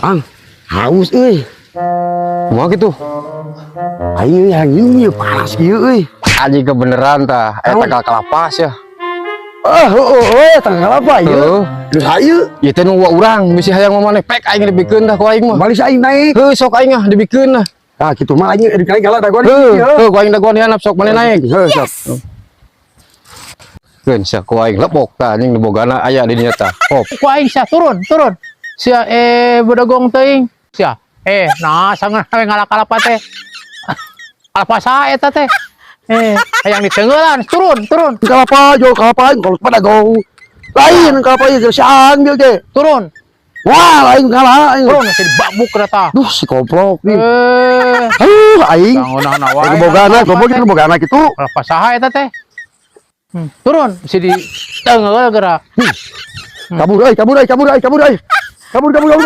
Ang, haus euy. Kumaha kitu? Ayo yang ini panas kieu euy. Anjing, kebeneran tah, eta Naon? tangkal kelapa sia. Ah, oh, tangkal apa ieu? Heuh. Geus hayu. Ieu teh nu urang bisi hayang mah maneh pek aing dibikeun dah ku aing mah. Balik aing naik. Heuh, sok aing ah dibikeun lah. Ah, kitu mah aing di kali kalah dagoan. Heuh, heuh, ku aing dagoan di handap, sok maneh naik. Heuh, sok. Keun sia ku aing lepok tah anjing, nu bogana aya di dinya tah. Hop. Ku aing sia turun, turun. Sia eh bedegong teuing. Sia eh nah sangat we ngala kalapa teh. Kalapa saha eta teh? Eh, hayang ditenggelan, turun, turun. Kalapa, jo kalapa aing kalau pada gong. Lain kalapa ieu geus ambil teh. Turun. Wah, lain kalah aing. Turun masih dibabuk rata. Duh, si koplok nih. Eh, Aduh, aing. bangunan wae. Eh, bogana, goblok itu bogana kitu. Kalapa saha eta teh? Turun, mesti ditenggel gerak. Kabur euy, kabur euy, kabur euy, kabur euy. Kabur, kabur, kabur.